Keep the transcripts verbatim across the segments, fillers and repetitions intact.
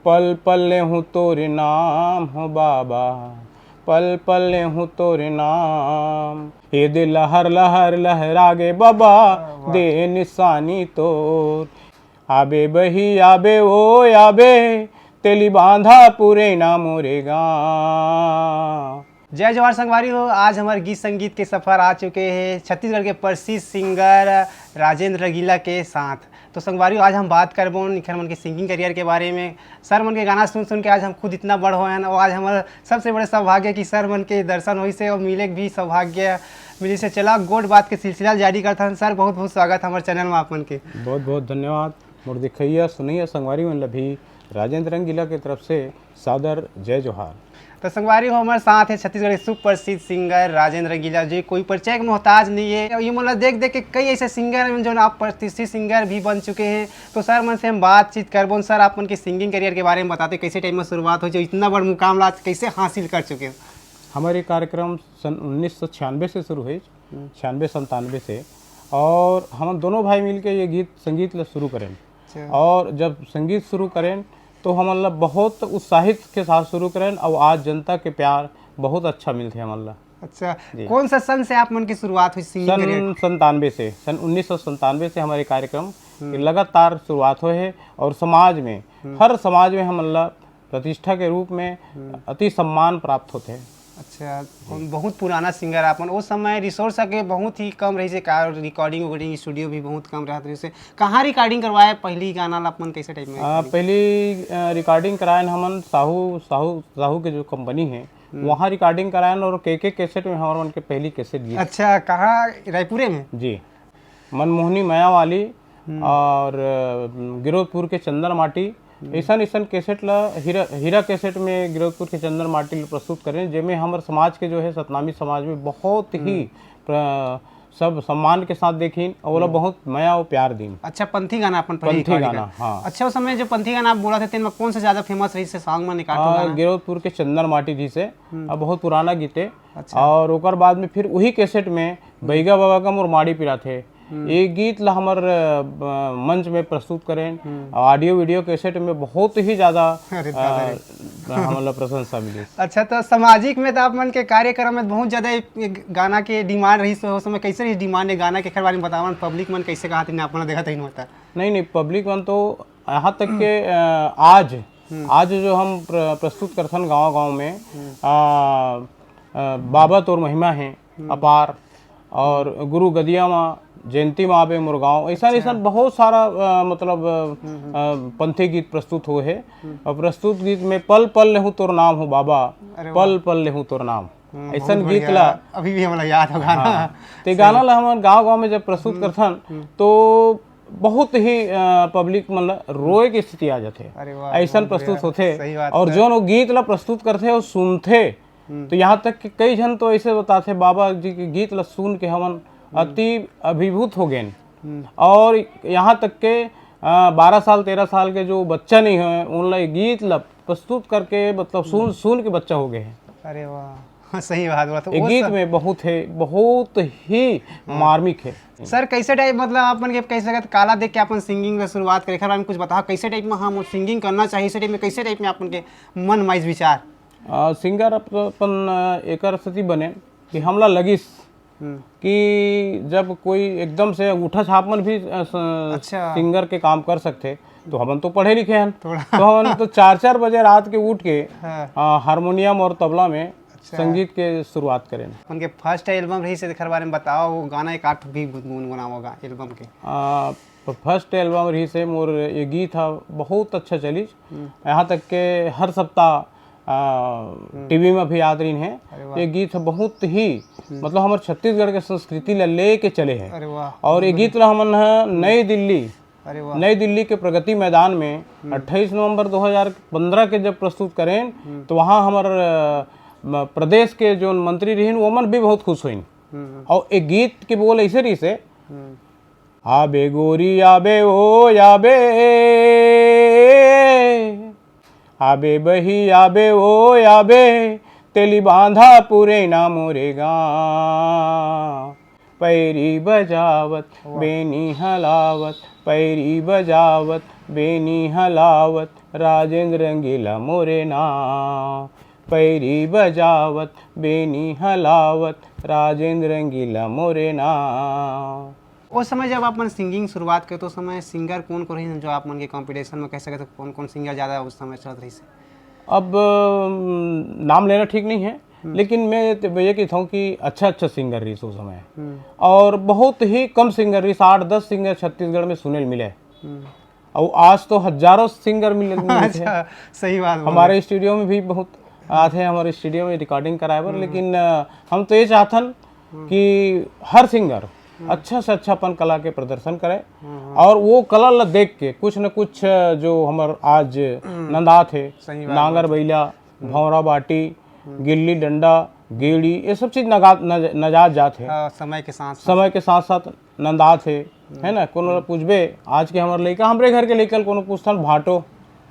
पल पल लेहूँ तोरे नाम हो बाबा, पल पल लेहूँ तोरे नाम। ये दे लहर लहर लहरागे बाबा, वाह। दे निशानी तोर। आबे बही आबे ओ आबे, तेली बांधा पुरेना मोरे गाँव। जय जोहार संगवारी हो, आज हमर गीत संगीत के सफर आ चुके हे छत्तीसगढ़ के प्रसिद्ध सिंगर राजेंद्र रंगीला के साथ। तो संगवारी हो, आज हम बात करबो इखर मन के सिंगिंग करियर के बारे में। सर मन के गाना सुन सुन के आज हम खुद इतना बड़ होए हन और आज हमर सबसे बड़े सौभाग्य कि सर मन के दर्शन होइस हे और मिले के भी सौभाग्य मिलिस हे। चला गोठ बात के सिलसिला ल जारी करथन। सर, बहुत बहुत स्वागत हमर चैनल में आप मन के। बहुत बहुत धन्यवाद। मोर देखइया सुनइया संगवारी मन ल भी राजेंद्र रंगीला के तरफ से सादर जय जोहार। तो संगवारी हो, हमर साथ हे छत्तीसगढ़ के सुप्रसिद्ध सिंगर राजेंद्र रंगीला जी, कोई परिचय के मोहताज नहीं है। ये मन ला देख देख के कई ऐसे सिंगर हैं जो आप प्रतिष्ठित सिंगर भी बन चुके हैं। तो सर मन से हम बातचीत करबो। सर, आप मन के सिंगिंग करियर के बारे में बताते, कैसे टाइम में शुरुआत हो, जो इतना बड़ मुकाम ला आज कैसे हासिल कर चुके हो? हमारे कार्यक्रम सन उन्नीस सौ छियानवे से शुरू हुई, हम्म। छियानवे संतानवे से, और हम दोनों भाई मिलके ये गीत संगीत ला शुरू करें। अच्छा। और जब संगीत शुरू करें तो हमन ला बहुत उत्साहित के साथ शुरू करें और आज जनता के प्यार बहुत अच्छा मिलथे हमन ला। अच्छा, जी। कौन सा सन से आप मन की शुरुआत हुई सिंगिंग करियर? सन संतानवे से, सन उन्नीस सौ संतानवे से हमारे कार्यक्रम हम्म। के लगातार शुरुआत हुए है और समाज में, हम्म। हर समाज में हमन ला प्रतिष्ठा के रूप में हम्म। अति सम्मान प्राप्त होते हैं। अच्छा, जी। बहुत पुराना सिंगर आप मन। उस समय रिसोर्स के बहुत ही कम रही से का, रिकॉर्डिंग वॉर्डिंग स्टूडियो भी बहुत कम रहत रही से। कहाँ रिकॉर्डिंग करवाए पहली गाना ला आप मन, कैसे टाइप में आ, रिकॉर्डिंग? पहली आ, रिकॉर्डिंग करायन हमन साहू, साहू, साहू के जो कंपनी है, हम्म। वहाँ रिकॉर्डिंग करायन और के के कैसेट में हमारे मन के पहली कैसेट गीत। अच्छा, कहाँ? रायपुरे में? जी, मनमोहनी मया वाली हम्म। और अ, गिरोधपुर के चंदन माटी, हम्म। ऐसन ऐसन कैसेट ला हीरा, हीरा कैसेट में गिरोधपुर के चंदन माटी ला प्रस्तुत करें, जेमे हमर समाज के जो है सतनामी समाज में बहुत ही हम्म। प्र-, सब सम्मान के साथ देखिन और ओला हम्म। बहुत मया और प्यार दीन। अच्छा, पंथी गाना अपन पहली पंथी रिकॉर्डिंग गाना, कर। हाँ। अच्छा, उस समय जो पंथी गाना आप बोला थे, तेन में कौन सा ज्यादा फेमस रही से सॉन्ग में निकाल हाँ, गाना? गिरोधपुर के चंदन माटी जी से, हम्म। अब बहुत पुराना गीत है। अच्छा। और ओकर बाद में फिर वही कैसेट में हम्म। बैगा बाबा का मोर माड़ी पिराथे, हम्म। ये गीत ला हमर अ, मंच में प्रस्तुत करें। हम्म। ऑडियो वीडियो कैसेट में बहुत ही ज्यादा अरे दादा रे। अ, हमन ला प्रशंसा मिली। अच्छा, तो सामाजिक में तो आप मन के कार्यक्रम में बहुत ज्यादा एक, एक गाना के डिमांड रही, सो उस समय कैसे रही डिमांड है गाना के, एकर बारे में बतावन, पब्लिक मन कैसे कहा थे, आप मन देखा था होता? नहीं नहीं, पब्लिक मन तो यहाँ तक के अ, आज हम्म। आज जो हम प्र-, प्रस्तुत करथन गांव गांव में हम्म। आ, आ, बाबा तोर महिमा है हम्म। अपार, और गुरु गदिया मा जयंती मा आबे मोर गांव, ऐसा अच्छा। ऐसा बहुत सारा आ, मतलब हम्म, हम्म। आ, पंथी गीत प्रस्तुत हुए है हम्म। और प्रस्तुत गीत में पल पल लेहूँ तोर नाम हो बाबा, अरे वाह। पल पल लेहूँ तोर नाम, हम्म, ऐसा बहुत गीत बढ़िया। ला अभी भी हमला याद हो गाना। हाँ। ते सही। गाना ला हमन गांव गांव में जब प्रस्तुत हम्म, करथन हम्म। तो बहुत ही अ, पब्लिक मन ल रोए के स्थिति आ जाथे। अरे वाह, ऐसन बहुत प्रस्तुत बढ़िया। होथे। सही बात और है। जोन वो गीत ल प्रस्तुत करथे और सुनथे हम्म। तो यहाँ तक कि कई झन तो ऐसे बताथे, बाबा जी के गीत ल सुन के हमन हम्म। अति अभिभूत हो गेन। हम्म। और यहाँ तक के अ, बारह साल तेरह साल के जो बच्चा नहीं है, उन ल ये गीत ल प्रस्तुत करके मतलब सुन हम्म। सुन के बच्चा हो गए हैं। अरे वाह, सही बात बोला। तो ये वो गीत सब में बहुत है, बहुत ही हम्म। मार्मिक है। सर, कैसे टाइप मतलब आप मन के कैसे लगत काला देख के अपन सिंगिंग के शुरुआत करे? एकर बारे में कुछ बताओ, कैसे टाइप में हम सिंगिंग करना चाहिए, इसे टाइप में कैसे टाइप में आप मन के मन माइज विचार? आ, सिंगर अप-, अपन आ, एकर सेती बने कि हमला लगिस हम्म। कि जब कोई एकदम से अंगूठा छाप मन भी आ, स-, अच्छा। सिंगर के काम कर सकथे, तो हमन तो पढ़े लिखे हन, थोड़ा। तो हमन तो चार चार बजे रात के उठ के हाँ। आ, हारमोनियम और तबला में अच्छा। संगीत के शुरुआत करेन। उनके फर्स्ट एल्बम रही से एकर बारे में बताओ, वो गाना एक आठ भी गुनगुनाओ गा एल्बम के। आ, फर्स्ट एल्बम रही से मोर ये गीत ह बहुत अच्छा चलिस। हम्म। यहाँ तक के हर सप्ताह आ, हम्म। टीवी में भी आत रही है। अरे वाह। ये गीत ह बहुत ही हम्म। मतलब हमर छत्तीसगढ़ के संस्कृति ला लेके चले हैं। अरे वाह, और ये बहुत गीत ला हमन ह नई दिल्ली अरे वाह। नई दिल्ली के प्रगति मैदान में हम्म। अट्ठाईस नवंबर दो हज़ार पंद्रह के जब प्रस्तुत करेन, हम्म। तो वहाँ हमर, अ, म-, प्रदेश के जो मंत्री रहिन, वो मन भी बहुत खुश होइन। हम्म। और एक गीत के बोल ऐसे रही से, हम्म। "आबे गोरी आबे ओ आबे, आबे बही आबे ओ आबे, तेली बांधा पुरेना मोरे गाँव।" पैरी बजावत, वाह। बेनी हलावत, पैरी बजावत, बेनी हलावत, राजेंद्र रंगीला मोरे नाव, पैरी बजावत, बेनी हलावत, राजेंद्र रंगीला मोरे नाव। उस समय जब आप मन सिंगिंग शुरुआत करे, तो उस समय सिंगर कौन कौन रहिस, जो आप मन के कॉम्पिटिशन में कह सकत हो, कौन कौन सिंगर ज़्यादा उस समय चलत रहिस? अब, अम, नाम लेना ठीक नहीं है, हम्म। लेकिन मैं तो ये कहता हूँ कि अच्छा अच्छा सिंगर रहिस उस समय। हम्म। और बहुत ही कम सिंगर रहिस, आठ दस सिंगर छत्तीसगढ़ में सुने ल मिले। हम्म। और आज तो हजारों सिंगर मिल मिलथे। अच्छा, सही बात बोले। हमारे स्टूडियो में भी बहुत आथे, हमारे स्टूडियो में रिकॉर्डिंग कराए बर, हम्म। लेकिन अ, हम तो ये चाहथन हम्म। कि हर सिंगर हम्म। अच्छा से अच्छा अपन कला के प्रदर्शन करे हम्म। और वो कला ला देख के कुछ न कुछ, अ, जो हमर आज हम्म। नंदात हे, सही बात नांगर बात। बइला, हम्म। भौंरा बाटी, हम्म। गिल्ली डंडा, गेड़ी, ये सब चीज नगा-, नज-, नजात जात हे। हाँ, समय के साथ साथ। समय के साथ साथ नंदात हे, हम्म। है ना? कोनो ला हम्म। पूछबे, आज के हमर लइका, हमरे घर के लइका ल कोनो पूछथन भाटो,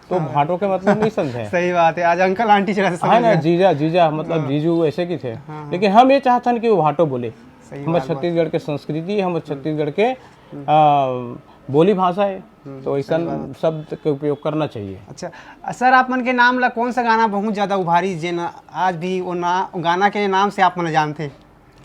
तो हाँ। भाटो के मतलब नहीं समझे। सही बात है, आज अंकल आंटी जगह से है समझ ना, गए। जीजा, जीजा, मतलब हाँ। जीजू ऐसे की थे। हाँ, हाँ। लेकिन हम ये चाहथन कि वो भाटो बोले। सही हमर बात, बात। छत्तीसगढ़ के संस्कृति, हमर हम्म। छत्तीसगढ़ के, हम्म। आ, बोली भाषा है, हम्म, तो ऐसा सही बात। शब्द के उपयोग करना चाहिए। अच्छा, सर, आप मन के नाम ला कौन सा गाना बहुत ज्यादा उभारी, जेन आज भी वो ना, गाना के नाम से आप मन जानते हैं?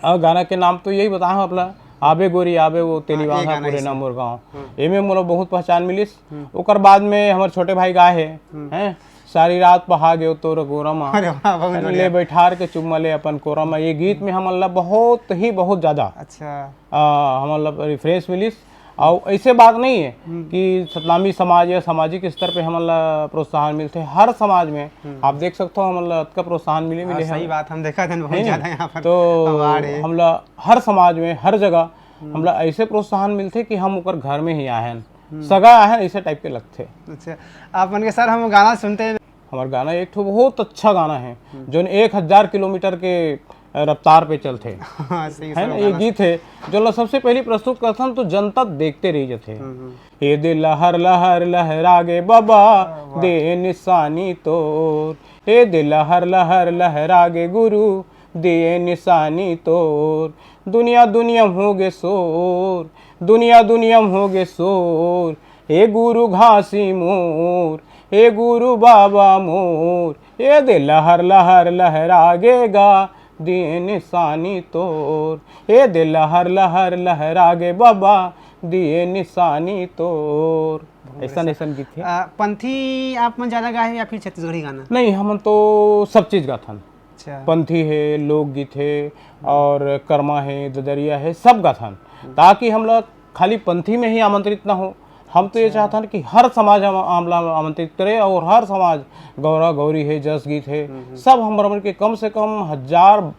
और गाना के नाम तो यही बताए हँव अपना, आबे गोरी आबे, वो तेली हाँ, ये बांधा गाना पूरे ही ना सर। मोर गाँव। हम्म। एमे मोला बहुत पहचान मिलिस। हम्म। ओकर बाद में हमर छोटे भाई गाए हे, हम्म। हैं, सारी रात पहा गयो तोर गोरा मा। अरे वाह, बहुत अरे बढ़िया। ले बैठार के चुम्मा ले अपन कोरा मा। ये गीत में हमन ला बहुत ही बहुत ज्यादा, अच्छा। आ, हमन ला रेफरेंस मिलिस। और ऐसे बात नहीं है हम्म। कि सतनामी समाज या सामाजिक स्तर पे हमन ला प्रोत्साहन मिलथे। हर समाज में हम्म। आप देख सकते हो, हमन ला अतका प्रोत्साहन मिले, हाँ, मिले सही हवे। बात, हम देखत हन बहुत हैं? ज्यादा यहाँ पर तो अवार्ड है। हमला हर समाज में, हर जगह हम्म। हमला ऐसे प्रोत्साहन मिलथे कि हम ओकर घर में ही आए हन, हम्म। सगा आए हन, ऐसे टाइप के लगथे। अच्छा, आप मन के सर, हम गाना सुनते हैं। हमर गाना एक ठो बहुत अच्छा गाना है, हम्म। जोन एक हजार किलोमीटर के रफ्तार पे चलथे। हाँ, सही, है सही ना? ये गाना। गीत है, जोन ला सबसे पहली प्रस्तुत करथन तो जनता देखते रह जाथे। हम्म, हम्म। हे दे लहर लहर लहरागे बाबा, वाह, वाह। दे निशानी तोर। हे दे लहर लहर लहरागे गुरु, दे निशानी तोर। दुनिया दुनिया म होगे शोर, दुनिया दुनिया म होगे शोर। हे गुरु घासी मोर, हे गुरु बाबा मोर। हे दे लहर लहर लहरागे गा, दे निशानी तोर। हे दे लहर लहर लहरागे बाबा, दे निशानी तोर। बहुत ऐसन, बढ़िया। ऐसन गीत हे। आ, पंथी आप मन ज्यादा गाए हो या फिर छत्तीसगढ़ी गाना? नहीं, हमन तो सब चीज गाथन। अच्छा। पंथी हे, लोकगीत हे, हम्म। और कर्मा हे, ददरिया हे, सब गाथन। हम्म। ताकि हमला खाली पंथी में ही आमंत्रित ना हो, हम तो ये अच्छा। चाहथन कि हर समाज हम, हमला आमंत्रित करे और हर समाज, गौरा गौरी हे, जस गीत हे, हम्म, हम्म। सब हमर मन के कम से कम हजार,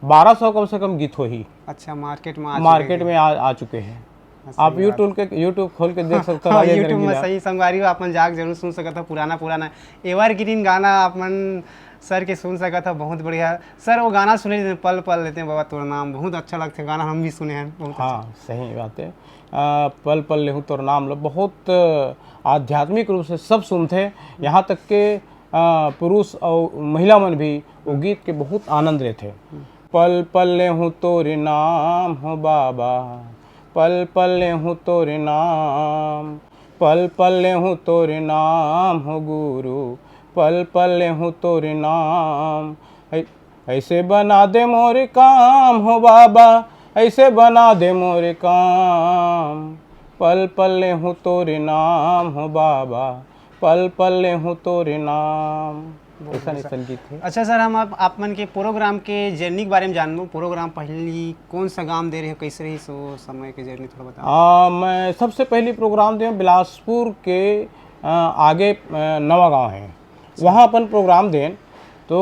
बारह सौ कम से कम गीत होही। अच्छा, मार्केट में आ चुके मार्केट हैं। में आ, आ चुके हैं। हाँ, आप सही बात। YouTube के, YouTube खोल के देख सकते हो, हाँ, राजेंद्र YouTube में रंगीला। सही संगवारी हो, आप मन जाके जरूर सुन सकत हो पुराना, पुराना एवरग्रीन गाना आप मन सर के सुन सकत हो। बहुत बढ़िया। सर, वो गाना सुने, पल पल लेते हैं बाबा तोर नाम, बहुत अच्छा लगता है गाना, हम भी सुने हैं, बहुत अच्छा। हाँ, सही बात है। आ, पल पल लेहूँ तोर नाम लो, बहुत आध्यात्मिक रूप से सब सुनथे, यहाँ तक के, आ, पुरुष और महिला मन भी वो गीत के बहुत आनंद लेथे। हम्म। पल पल लेहूँ तोर नाम हो बाबा, पल पल लेहूँ तोर नाम, पल पल लेहूँ तोर नाम हो गुरु, पल पल लेहूँ तोर नाम। ऐ-, ऐसे बना दे मोर काम हो बाबा, ऐसे बना दे मोर काम। पल पल लेहूँ तोर नाम हो बाबा, पल पल लेहूँ तोर नाम। बहुत ऐसन, बढ़िया। ऐसन गीत हे। अच्छा सर, हम आप, आप मन के प्रोग्राम के जर्नी के बारे में जानबो। प्रोग्राम पहली कौन सा गांव दे रहे हो, कैसे रही सो समय के जर्नी थोड़ा बताओ। आ, मैं सबसे पहली प्रोग्राम दे बिलासपुर के, आ, आगे, आ, नवा गांव है, वहाँ अपन प्रोग्राम देन, तो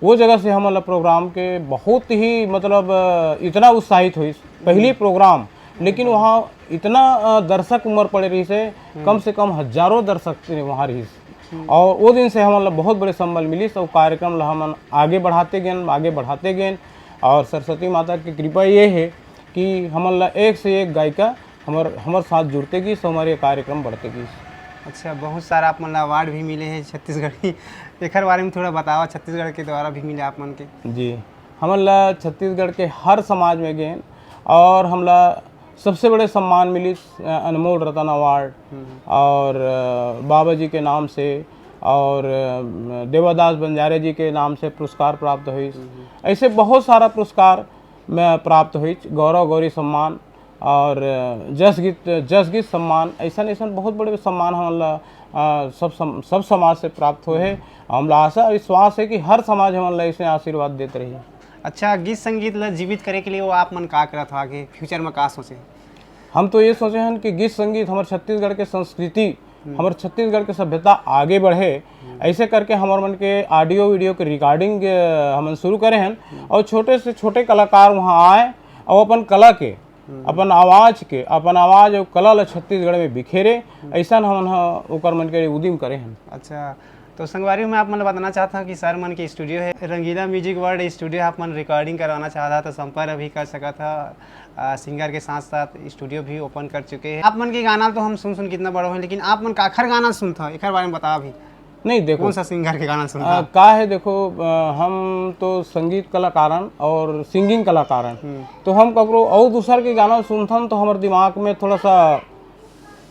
वो जगह से हमन ला प्रोग्राम के बहुत ही, मतलब, अ, इतना उत्साहित होइस, पहली हम्म। प्रोग्राम, लेकिन हम्म। वहाँ इतना, अ, दर्शक उमड़ पड़े रहिस हे, हम्म। कम से कम हजारों दर्शक वहाँ रहिस। हम्म। और वो दिन से हमन ला बहुत बड़े संबल मिलिस, और कार्यक्रम ला हमन आगे बढ़ाते गेन, आगे बढ़ाते गेन, और सरस्वती माता की कृपा ये है कि हमन ला एक से एक गायिका हमर, हमर साथ जुड़ते गिस, हमर ये कार्यक्रम बढ़ते गिस। अच्छा, बहुत सारा आप मन ला अवार्ड भी मिले हैं छत्तीसगढ़ी, एकर बारे में थोड़ा बतावा, छत्तीसगढ़ के द्वारा भी मिले आप मन के। जी, हमन ला छत्तीसगढ़ के हर समाज में गेन और हमला सबसे बड़े सम्मान मिलिस, अ, अनमोल रतन अवार्ड, हम्म। और, अ, बाबा जी के नाम से, और, अ, देवादास बंजारे जी के नाम से पुरस्कार प्राप्त होइस। हम्म। ऐसे बहुत सारा पुरस्कार में प्राप्त होइस, गौरव गौरी सम्मान और, अ, जस गीत, जस गीत सम्मान, ऐसन ऐसन बहुत बड़े सम्मान हमन ला, अ, सब सम-, सब समाज से प्राप्त होए हे। हम्म। हमला आशा विश्वास हे कि हर समाज हमन ला ऐसे आशीर्वाद देत रही। अच्छा, गीत संगीत ला जीवित करे के लिए वो आप मन का करत हो आगे, फ्यूचर में का सोचे? हम तो ये सोचे हन कि गीत संगीत हमर छत्तीसगढ़ के संस्कृति, हम्म। हमर छत्तीसगढ़ के सभ्यता आगे बढ़े। हम्म। ऐसे करके हमर मन के ऑडियो वीडियो के रिकॉर्डिंग, अ, हमन शुरू करे हन, हम्म। और छोटे से छोटे कलाकार वहाँ आए और अपन कला के, हम्म। अपन आवाज के, अपन आवाज और कला ला छत्तीसगढ़ में बिखेरे, हम्म। ऐसन हमन ह ओकर मन के उदिम करे हन। अच्छा, तो संगवारी, मैं आप मन ल बताना चाहत हव कि सर मन के स्टूडियो हे, रंगीला म्यूजिक वर्ल्ड स्टूडियो, आप मन रिकॉर्डिंग करवाना चाहत हव तो संपर्क भी कर सकत हव। आ, सिंगर के साथ साथ स्टूडियो भी ओपन कर चुके हैं। आप मन के गाना तो हम सुन सुन कितना बड़ा हों, लेकिन आप मन काखर गाना सुनत हव, एकर बारे में बताओ भी। नहीं, देखो, कौन सा सिंगर के गाना सुनत हव? का है, देखो, अ, हम तो संगीत कलाकारन और सिंगिंग कलाकारन, हम्म। तो हम ककरो और दूसर के गाना सुनथन तो हमर दिमाग में थोड़ा सा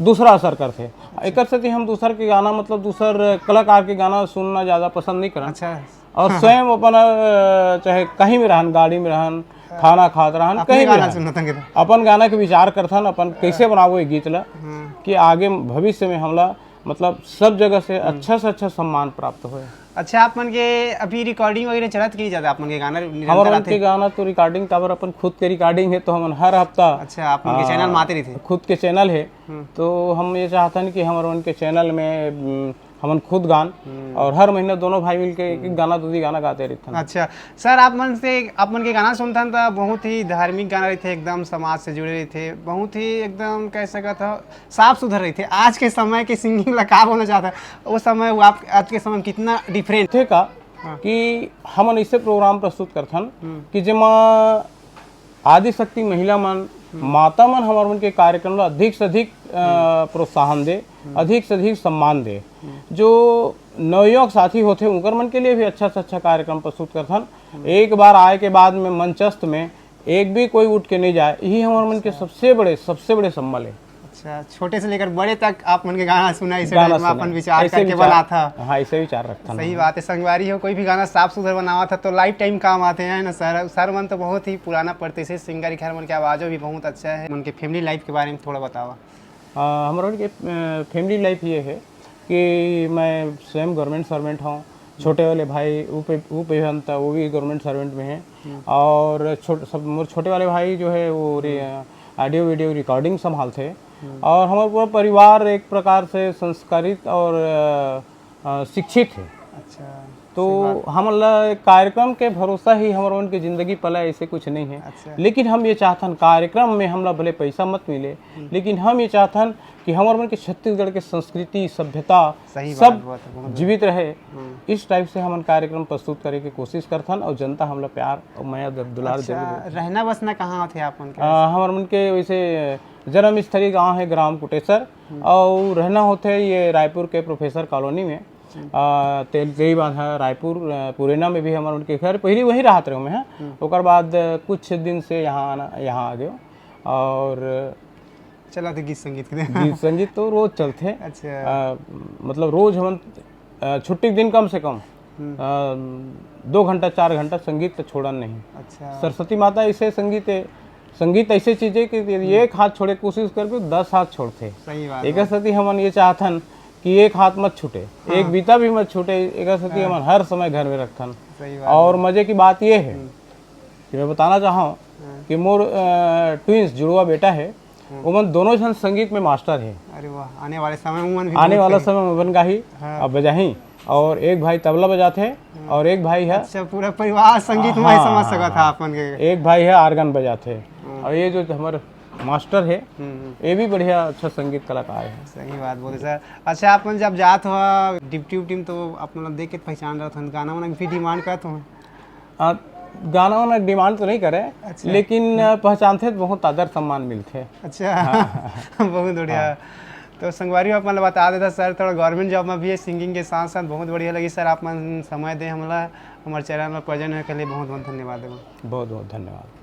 दूसरा असर करथे। अच्छा। एकर सेती हम दूसर के गाना, मतलब दूसर कलाकार के गाना सुनना ज़्यादा पसंद नहीं करन। अच्छा। और स्वयं अपन, अ, चाहे कहीं में रहन, गाड़ी में रहन, हाँ। खाना खात रहन, अपने कहीं भी गाना रहन, सुनत हन किधर? अपन गाना के विचार करथन, अपन कैसे बनाबो ये गीत ला, हम्म। कि आगे भविष्य में हमला, मतलब, सब जगह से हम्म। अच्छा से अच्छा सम्मान प्राप्त होए। अच्छा, आप मन के अभी रिकॉर्डिंग वगैरह चलत कि नहीं चलत, आप मन के गाना निरंतर हमर मन आथे? के गाना तो रिकॉर्डिंग काबर, अपन खुद के रिकॉर्डिंग है, तो हमन हर हफ्ता, अच्छा, आप मन के हाँ, चैनल में आते रहिथे? खुद के चैनल है, हम्म। तो हम ये चाहतन कि हमर मन के चैनल में, उम, हमन खुद गान, हम्म। और हर महीना दोनों भाई मिलके एक एक हम्म। गाना, दो दी गाना गाते रहिथन। अच्छा सर, आप मन से, आप मन के गाना सुनथन त बहुत ही धार्मिक गाना रहिथे, एकदम समाज से जुड़े रहिथे, बहुत ही एकदम कह सकत हव साफ सुथरा रहिथे। आज के समय के सिंगिंग ला का बोलना चाहत हव, वो समय वो आप आज के समय में कितना डिफरेंट? थे का हाँ। कि हमन ऐसे प्रोग्राम प्रस्तुत करथन हम्म। कि जेमा आदिशक्ति महिला मन, हम्म। माता मन हमर मन के कार्यक्रम ला अधिक से अधिक, अ, हम्म। प्रोत्साहन दे, हम्म। अधिक से अधिक सम्मान दे। हम्म। जो नवयुवक साथी होथे, उनकर मन के लिए भी अच्छा से अच्छा कार्यक्रम प्रस्तुत करथन। हम्म। एक बार आए के बाद में मंचस्थ में एक भी कोई उठ के नहीं जाए, यही हमर मन के अच्छा। सबसे बड़े, सबसे बड़े संबल है। अच्छा, छोटे से लेकर बड़े तक आप मन के गाना सुना, इसे गाना टाइप में सुना। अपन विचार ऐसे करके विचार, बनात ह। हाँ, ऐसे विचार रखथन सही हम। बात है, संगवारी हो, कोई भी गाना साफ सुथरा बनावत ह तो लाइफ टाइम काम आते हैं ना सर। सर मन तो बहुत ही पुराना परदेसी सिंगर, घर मन के आवाज़ो भी बहुत अच्छा है। उनके फैमिली लाइफ के बारे में थोड़ा बतावा। अ, हमर मन के, अ, फैमिली लाइफ ये है कि मैं स्वयं गवर्नमेंट सर्वेंट हूँ। छोटे वाले भाई उप, उप अभियंता, वो भी गवर्नमेंट सर्वेंट में है। हम्म। और छोट-, सब मोर छोटे वाले भाई जो है वो रे-, हम्म। ऑडियो वीडियो रिकॉर्डिंग संभालथे। हम्म। और हमर पूरा परिवार एक प्रकार से संस्कारित और, अ, अ, शिक्षित है। अच्छा, तो सही बात। हमन ला कार्यक्रम के भरोसा ही हमर मन के जिंदगी पला, ऐसे कुछ नहीं है। अच्छा। लेकिन हम ये चाहथन कार्यक्रम में हमला भले पैसा मत मिले, हम्म। लेकिन हम ये चाहथन कि हमर मन के छत्तीसगढ़ के संस्कृति, सभ्यता सही बात, सब बात है, बहुत जीवित रहे। हम्म। इस टाइप से हमन कार्यक्रम प्रस्तुत करे के कोशिश करथन और जनता हमला प्यार और मया द-, दुलार अच्छा, जरूर देथे। रहना बसना कहाँ होथे आप मन के? अ, हमर मन के वैसे जन्मस्थली गांव है ग्राम कुटेसर हम्म। और रहना होथे ये रायपुर के प्रोफेसर कॉलोनी में। हम्म। अ, तेलगई बांधा रायपुर, अ, पुरेना में भी हमर मन के घर पहली वहीं रहत रहे मैं, हाँ। हम्म। ओकर बाद, अ, कुछ दिन से यहाँ आना, यहाँ आ गए और चला थे गीत संगीत के। गीत संगीत तो रोज चलथे। अच्छा। अ, मतलब रोज हमन, अ, छुट्टी के दिन कम से कम, हम्म। अ, दो घंटा, चार घंटा संगीत तो छोड़न नहीं। अच्छा। सरस्वती माता ऐसे संगीत है, संगीत ऐसे चीज है कि यदि हम्म। एक हाथ छोड़े के कोशिश करबे, दस हाथ छोड़थे। सही बात एक है। सेती हमन ये चाहथन कि एक हाथ मत छूटे, हाँ। एक बीता भी मत छूटे, एक सेती हाँ। हमन हर समय घर में रखथन। सही बात और है। मजे की बात ये है हम्म। कि मैं बताना चाहूँ हाँ। कि मोर, अ, ट्विंस जुड़वा बेटा है, हम्म। ओमन दोनों झन संगीत में मास्टर है। अरे वाह, आने वाले समय में ओमन भी आने बहुत वाला कहीं समय में बन गाही, हाँ। अब बजाही। और एक भाई तबला बजाथे हम्म। और एक भाई है अच्छा, पूरा परिवार संगीत में हाँ, समझ सकत था आप मन के। एक भाई है आर्गन बजाथे हम्म। और ये जो हमारे मास्टर है, हम्म, हम्म। ये भी बढ़िया अच्छा संगीत कलाकार है। सही बात बोले सर। अच्छा, आप मन जब जात हो ड्यूटी उटी में तो आप मन देख के पहचान रहत हो, गाना वाना भी डिमांड करत हो? आ, गाना वाना डिमांड तो नहीं करे, अच्छा। लेकिन, आ, पहचानथे तो बहुत आदर सम्मान मिलथे। अच्छा। हाँ। बहुत बढ़िया। हाँ। तो संगवारी हो, आप मन ल बता देता सर, थोड़ा गवर्नमेंट जॉब में भी है, सिंगिंग के साथ साथ बहुत बढ़िया लगी सर, आप मन समय दे हमला, हमारे चैनल में प्रेजेंट होने के लिए बहुत बहुत धन्यवाद देबो। बहुत बहुत धन्यवाद।